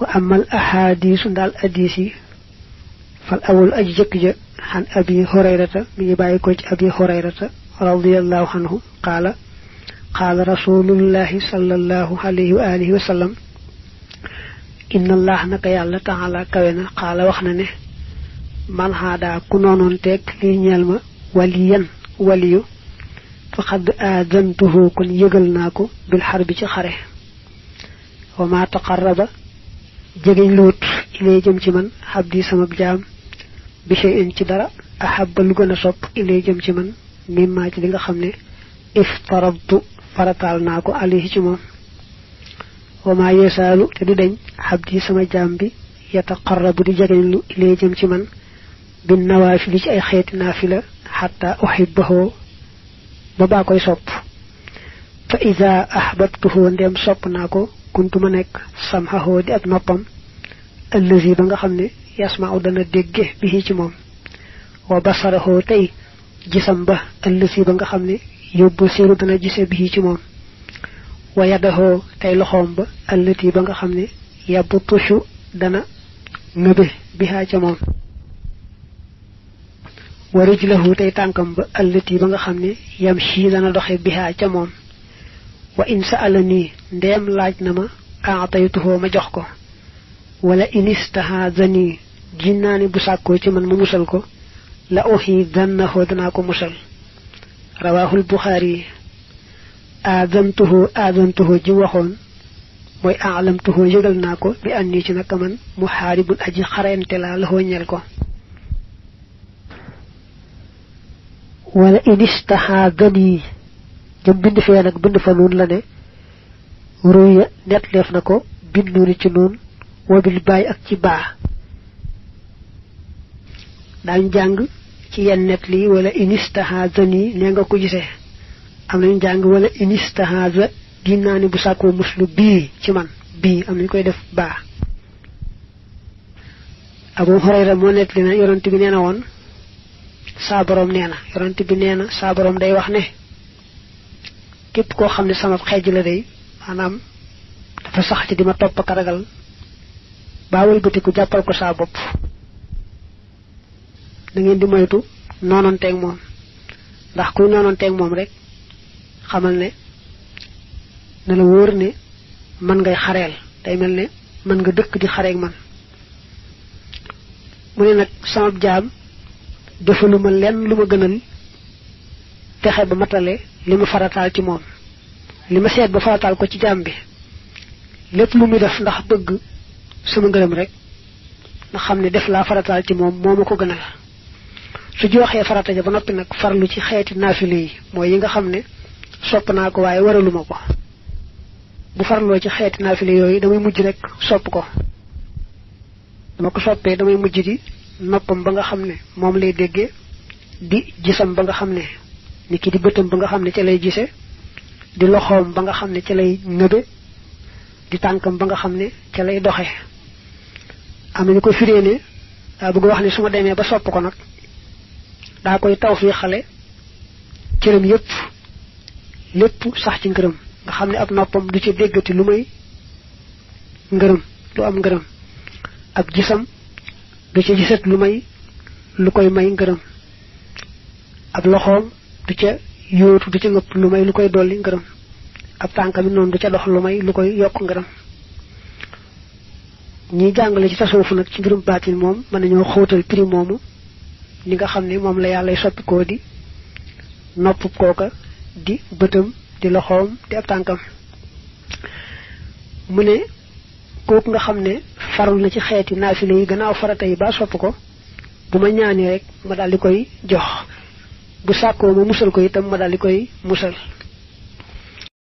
wa amal ahadisu ndal hadisi fal awul aji jëkk ja han abi hurayrata mi bàyyi ko ci abi hurayrata radiyallahu anhu qala rasulullahi sallallahu alayhi wa alihi wa sallam inna allah naka yalla ta'ala kawena qala waxna ne man hada ku nonon tek li ñeel ma waliyan waliyu faqad adantuhu kun yegal nako bil harbi ci xare wa ma taqarraba jegeñ loot ilay jëm ci man habdi sama jaam bi shay'in ci dara ahabba lu gëna sopp ilay jëm ci man mimma ci li nga xamne iftarabtu faratal nako alayhi ci mom wa ma yasalu te du deñ habdi sama jaam bi yataqarrabu di jegeñ lu ilay jëm ci man bin nawafil ci ay xéeti nafila hatta uhibbahu ba ba koy sopp fa iza ahbabtuhu ndem sopp nako kuntu ma nek samhahu di ak noppam allazi ba nga xamne yasma'u dana degge bi ci mom wa basarahu tay gisam ba allazi ba nga xamne yobbu seru dana gisse bi ci mom wa yadahu tay loxom ba allati ba nga xamne yabutushu dana ngebe biha ci mom wa rijlahu tay tankam ba allati ba nga xamne yamshi dana doxe biha ci mom wa in sa'alani ndem laaj na ma a'taytuhu ma jox ko wala in istahazani jinnani bu sakko ci man mu musal ko la uhidannahu dana ko musal rawahu al-bukhari adantuhu ji waxon moy a'lamtuhu yegal nako bi anni ci nak man muharibun aji xarente la la ñel ko wala in istahazani jëm bind fee nag bind fa noonu la ne ruya net def na ko bindu ni ci noonu wobil bàyyi ak ci baa daañu jàng ci yenn net lii wala inistahazani ne nga ko gisee am nañu jàng wala inistahaza ginnaa ni bu sàkkoo muslu bii ci man bii am nañu koy def baa Abu Hurayra moo net li na yonent bi nee na woon saa borom nee na yonent bi nee na saa borom day wax ne képp koo xam ne sama xeej la day maanaam dafa sax ci dima topp ak ragal baawal bëtiku jàppal ko saa bopp da ngeen di moytu noononteeg moom ndax kuy noononteeg moom rek xamal ne na la wóor ne man ngay xareel day mel ne man nga dëkk di xareeg man mu ne nag sama jaam defaluma lenn lu ma gënal fexe ba matale limu faratal ci mom lima seet ba faratal ko ci jambi lepp lu muy def ndax bëgg sama ngërëm rek na xamne def la faratal ci mom momako gënal su joxe farata ja ba nopi nak farlu ci xéeti nafilé yi moy yi nga xamne sopp na ko waye waraluma ko bu farlo ci xéeti nafilé yoy damay mujj rek sopp ko dama ko soppé damay mujj di noppam ba nga xamne mom lay déggé di gisam ba nga xamne niki di bëtam ba nga xamne ci lay gisé di loxom ba nga xamne ci lay ngëbe di tankam ba nga xamne ci lay doxé am ñu ko firéné da bëgg wax ni suma démé ba sopp ko nak da koy tawfiixale cëram yépp lépp sax ci ngërëm nga xamne ab noppam du ci déggati lu may ngërëm du am ngërëm ab gisam du ci gisat lu may lu koy may ngërëm ab loxom du ca yootu du ca ngëpp lu may lu koy dolli ngërëm ab tànkami noonu du ca dox lu may lu koy yokk ngërëm ñi jàngale ci tasawuf nag ci mbirum baatin moom mën nañoo xóotal prix moomu ni nga xam ne moom la yàlla soppikoo di nopp kooka di bëtam di loxoom di ab tànkam mu ne kooku nga xam ne farul na ci xeeti naafile yi gannaaw farata yi ba sopp ko bu ma ñaanee rek ma daal di koy jox bu sàkkoo ma musal ko itam ma daal di koy musal